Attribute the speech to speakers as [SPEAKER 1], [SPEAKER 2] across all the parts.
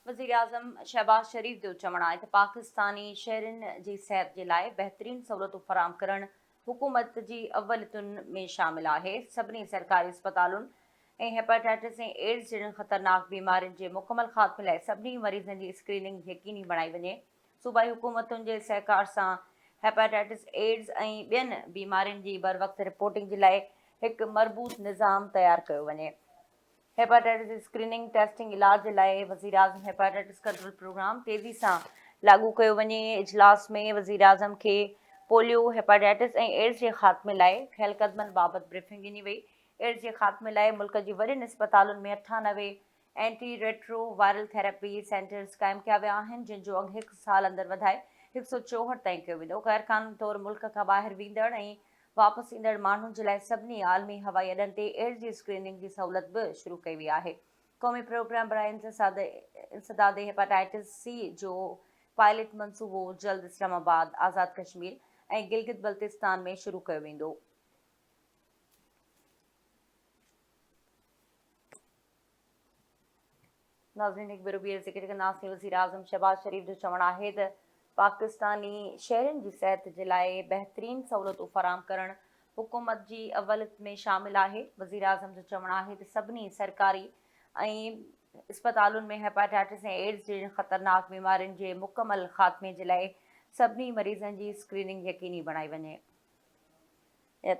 [SPEAKER 1] وزيراعظم شهباز شريف جو چوڻ آهي ته پاڪستاني شهرين جي صحت جي لاء بهترين سهولتون فراهم ڪرڻ حڪومت جي اوليتن ۾ شامل آهي، سڀني سرڪاري اسپتالن ۽ هيپاٽائٽس ۽ ايڊز جهڙين خطرناڪ بيمارين جي مڪمل خاتمي لاء سڀني مريضن جي اسڪريننگ يقيني بڻائي وڃي، صوبائي حڪومتن جي سهڪار سان هيپاٽائٽس، ايڊز ۽ ٻين بيمارين جي بروقت رپورٽنگ جي لاء هڪ مربوط نظام تيار ڪيو وڃي. هيپاٽائٽس جي اسڪريننگ، ٽيسٽنگ، علاج لاء وزيراعظم هيپاٽائٽس ڪنٽرول پروگرام تيزي سان لاڳو ڪيو وڃي، اجلاس ۾ وزيراعظم کي پوليو، هيپاٽائٽس ۽ ايڊز جي خاتمي لاء کنيل قدمن بابت بريفنگ ڏني وئي، ايڊز جي خاتمي لاء ملڪ جي وڏين اسپتالن ۾ 98 anti retroviral therapy centres قائم ڪيا ويا آهن، جن جو انگ هڪ سال اندر وڌائي 164 تائين ڪيو ويندو، غيرقانوني طور ملڪ کان ٻاهر ويندڙ ۽ واپس ايندڙ ماڻهن جي لاء سڀني عالمي هوائي اڏن تي ايڊز جي اسڪريننگ جي سهولت به شروع ڪئي وئي آهي. قومي پروگرام براء انسداد هيپاٽائٽس سي جو پائلٽ منصوبو جلد اسلام آباد، آزاد ڪشمير ۽ گلگت بلتستان ۾ شروع ڪيو ويندو. ناظرين هڪ ڀيرو ٻيهر ذڪر ڪنداسين وزيراعظم شهباز شريف جو چوڻ آهي ته پاڪستاني شهرين جي صحت جي لاء بهترين سهولتون فراهم ڪرڻ حڪومت جي اوليت ۾ شامل آهي وزيراعظم جو چوڻ آهي ته سڀني سرڪاري ۽ اسپتالن ۾ هيپاٽائٽس ۽ ايڊز جهڙين خطرناڪ بيمارين جي مڪمل خاتمي جي لاء سڀني مريضن جي اسڪريننگ يقيني بڻائي وڃي.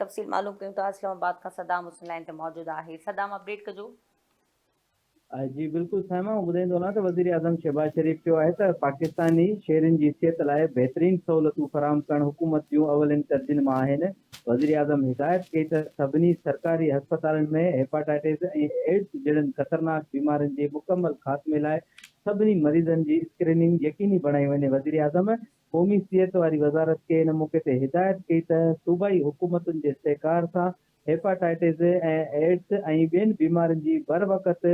[SPEAKER 1] تفصيل معلوم ڪيون ٿا اسلام آباد کان صدام حسين لائين تي موجود آهي صدام اپڊيٽ ڪجو.
[SPEAKER 2] جي بلڪل صائمه آئون ٻڌائيندو هلان ته وزيراعظم شهباز شريف چيو آهي ته پاڪستاني شهرين جي صحت لاء بهترين سهولتون فراهم ڪرڻ حڪومت جون اولين ترجيحن مان آهن، وزيراعظم هدايت ڪئي ته سڀني سرڪاري هسپتالن ۾ هيپاٽائٽس ۽ ايڊز جهڙن خطرناڪ بيمارين جي مڪمل خاتمي لاء سڀني مريضن جي اسڪريننگ يقيني بڻائي وڃي، وزيراعظم قومي صحت واري وزارت کي ان موقعي تي هدايت ڪئي ته صوبائي حڪومتن جي سهڪار سان هيپاٽائٽس ۽ ايڊز ۽ ٻين بيمارين جي بروقت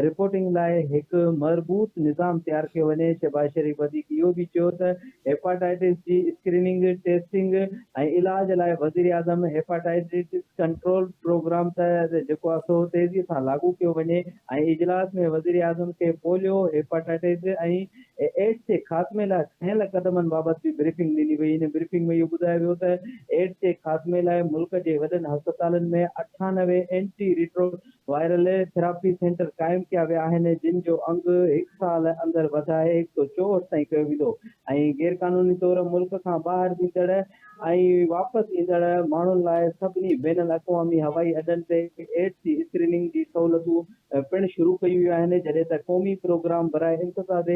[SPEAKER 2] رپورٽنگ لاء هڪ مربوط نظام تيار ڪيو وڃي. شهباز شريف وڌيڪ اهو به چيو ته هيپاٽائٽس جي اسڪريننگ، ٽيسٽنگ ۽ علاج لاء وزيراعظم هيپاٽائٽس ڪنٽرول پروگرام تحت جيڪو آهي سو تيزي سان لاڳو ڪيو وڃي ۽ اجلاس ۾ وزيراعظم کي پوليو، هيپاٽائٽس ۽ ايڊز جي خاتمي لاء کنيل قدمن بابت به بريفنگ ڏني وئي. ان بريفنگ ۾ اهو ٻڌايو ويو ته ايڊز جي خاتمي لاء ملڪ جي وڏن هسپتالن ۾ 98 antiretroviral therapy centre قائم ڪيا ويا آهن، جن جو انگ هڪ سال اندر وڌائي 164 تائين ڪيو ويندو ۽ غيرقانوني طور ملڪ کان ٻاهر ويندڙ ۽ واپس ايندڙ ماڻهن لاء سڀني بين الاقوامي هوائي اڏن تي ايڊز جي اسڪريننگ جي سهولتون پڻ شروع ڪيون ويون آهن، جڏهن ته قومي پروگرام براء انسداد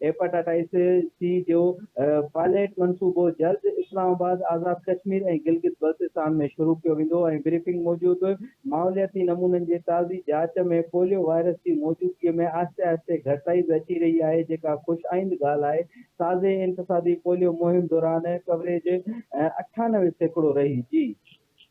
[SPEAKER 2] هيپاٽائٽس سي جو پائليٽ منصوبو جلد اسلام آباد، آزاد ڪشمير ۽ گلگت بلتستان ۾ شروع ڪيو ويندو ۽ بريفنگ موجب ماحولياتي نمونن جي تازي جاچ ۾ پوليو وائرس جي موجودگي ۾ آهستي آهستي گهٽتائي به اچي رهي آهي جيڪا خوش آئند ڳالهه آهي. تازي انفرادي پوليو مهم دوران ڪوريج 98% رهي. جي.